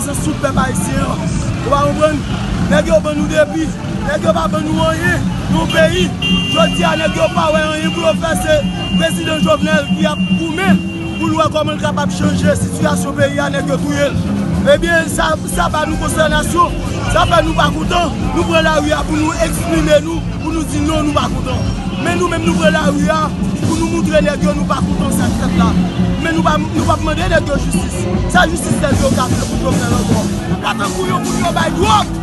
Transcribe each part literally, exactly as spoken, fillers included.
Sans sou pèp ayisyen an. Ou pa konprann? Nèg yo ban nou depi. Nèg yo pa ban nou anyen. Nou peyi. Jodi a, nèg yo pa wè anyen pou yo fè. Se prezidan Jovenel ki ap goumen pou l wè kòman l kapab chanje sitiyasyon peyi a, nèg yo touye l. Ebyen, sa, sa ba nou konstènasyon. Sa fè nou pa kontan. Nou pran lari a pou nou eksprime nou. Pou nou di non, nou pa kontan. Men nou menm nou pran lari a pou nou moutre nèg yo nou pa kontan sa k fèt la. Men nou pa, nou p ap mande nèg yo jistis. Sa jistis nèg yo ka fè pou Jovenel ankò? Pèp la tankou yon moun yo bay dwòg.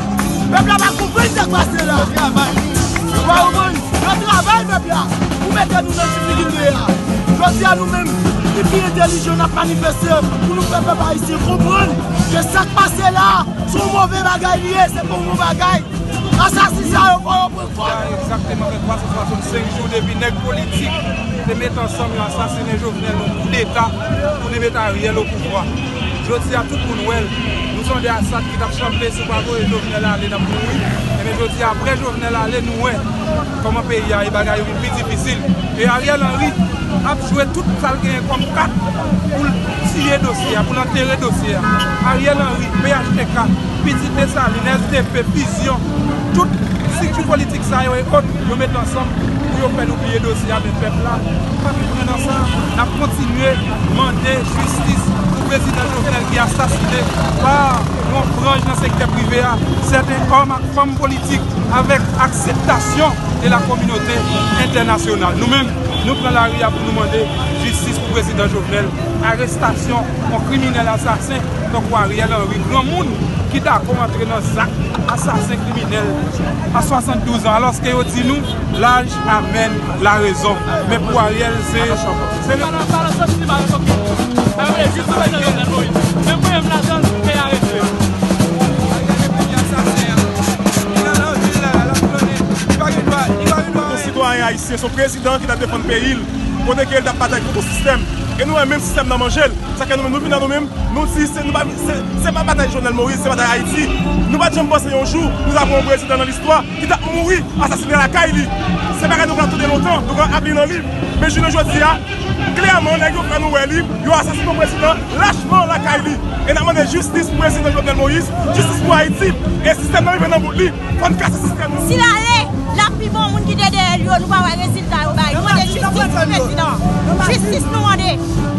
Pèp la pa konprann sa k pase la. Yo travay. Ou pa konprann? Yo travay pèp la pou mete nou nan difikilte a. Jodi a nou menm ki pi entèlijan n ap manifeste pou nou fè pèp ayisyen konprann ke sa k pase la se yon move bagay li ye, se pa yon bon bagay. Asasen sa yo fò yo pran kòd. Egzakteman fè twa san swasannsenk jou depi nèg politik te met ansanm yo asasinen Jovenel nan koudeta pou te met Ariel o pouvwa. Jodi a tout moun wè l. Nou sonde Asad ki t ap chante si w pa voye Jovenel ale n ap mouri. Ebyen jodi a apre Jovenel ale nou wè kòman peyi a e bagay yo vin pi difisil. E Ariel Henry ap jwe tout sa l genyen kòm kat pou l tiye dosye a, pou l antere dosye a. Ariel Henry, P H T K, Pitit Desalin, S D P, Fizyon, tout estrikti politik sa yo e ot, yo met ansanm pou yo fè nou bliye dosye a, men pèp la pa konprann nan sa. N ap kontinye mande jistis pou prezidan Jovenel ki asasinen pa yon franj nan sektè prive a, sèten òm ak fanm politik avèk akseptasyon de la kominote entènasyonal. Nou menm, nou pran lari a pou nou mande jistis pou prezidan Jovenel, arestasyon yon kriminèl asasen tankou Ariel Henry, granmoun ki dakò antre nan zak asasen kriminèl a swasanndouz an, alòske yo di nou laj amèn larezon. Men pou Ariel, se, se Yon sitwayen ayisyen, se yon prezidan ki t ap defann peyi l, kote ke l t ap batay kont yon sistèm. E nou wè menm sistèm nan manje l. Sa fè nou menm, nou vin la nou menm, nou di se, nou pa, se, se pa batay Jovenel Moïse, se batay Ayiti. Nou pa t janm panse yon jou nou ta pran yon prezidan nan listwa ki t ap mouri, asasinen lakay li. Se bagay nou konn ap tande lontan, nou konn ap li nan liv. Men jounen jodi a, klèman, nèg yo fè nou wè li, yo asasinen yon prezidan lachman lakay li. E n ap mande jistis pou prezidan Jovenel Moïse, jistis pou Ayiti. E sistèm nan rive nan bout li, fò n kase sistèm nan. Si l ale, l ap pi bon moun ki te dèyè l yo, nou pa wè rezilta yo bay. Nou mande jistis pou prezidan. Jistis nou mande.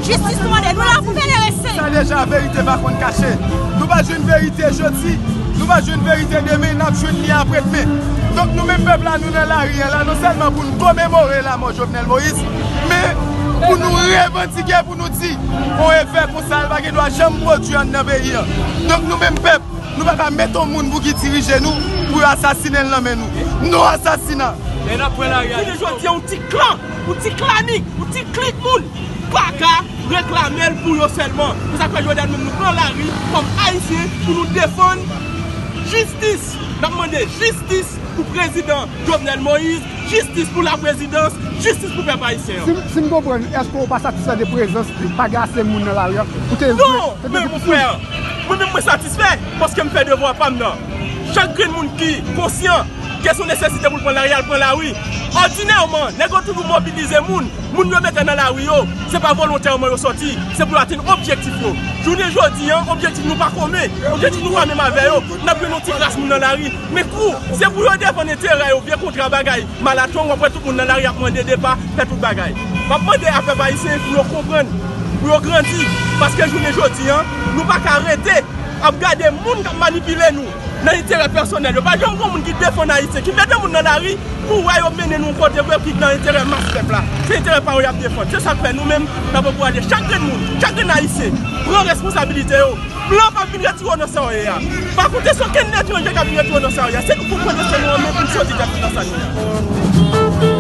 Jistis nou mande. Nou la pou fè leve sen. Sa deja, verite pa konn kache. Nou pa jwenn verite jodi, nou pa jwenn verite demen, n ap jwenn li apre demen. Donk nou menm pèp la, nou nan lari a la, non sèlman pou n komemore lanmò Jovenel Moïse, men pou nou revandike, pou nou di yon efè konsa, l pa gen dwa janm pwodui anndan peyi a. Donk nou menm pèp, nou pa ka mete yon moun pou ki dirije nou, pou yo asasinen l nan men nou. Non asasina! E n ap pran lari a. Jounen jodi a, yon ti klan, yon ti klanik, yon ti klik moun pa ka reklame l pou yo sèlman. Se sa k fè jodi a nou menm nou pran lari kòm Ayisyen pou nou defann jistis. N ap mande jistis pou prezidan Jovenel Moïse, jistis pou laprezidans, jistis pou pèp ayisyen an. Si, si m konprann, èske w pa satisfè de prezans li, pa gen ase moun nan lari a pou te... Non, men mon frè, mwen menm mwen satisfè, paske m fè devwa pa m nan. Chak grenn moun ki konsyan ke se yon nesesite pou l pran lari a, l pran lari. Òdinèman, nèg yo toujou mobilize moun. Moun yo mete nan lari yo, se pa volontèman yo sòti, se pou yo atenn objektif yo. Jounen jodi a, objektif nou pa komen, objektif nou pa menm avè yo. N ap jwenn yon ti kras moun nan lari. Men kou, se pou yo defann enterè yo, vye kontra bagay, malatchong, w ap wè tout moun nan lari ap mande depa, fè tout bagay. M ap mande a pèp ayisyen pou yo konprann, pou yo grandi, paske jounen jodi a, nou pa ka rete ap gade moun k ap manipile nou nan enterè pèsonèl yo. Pa janm gen moun ki defann Ayisyen, ki mete moun nan lari pou wè yo mennen nou yon kote vre ki nan enterè mas pèp la. Se enterè pa yo y ap defann. Se sa k fè nou menm, n ap ankouraje chak grenn moun, chak grenn Ayisyen, pran responsabilite yo. Blan p ap vin retire w nan sa w ye a. Pa konte sou okenn etranje k ap vin retire w nan sa w ye a. Se nou pou pran destin nou an men pou n soti tèt nou nan sa nou ye a.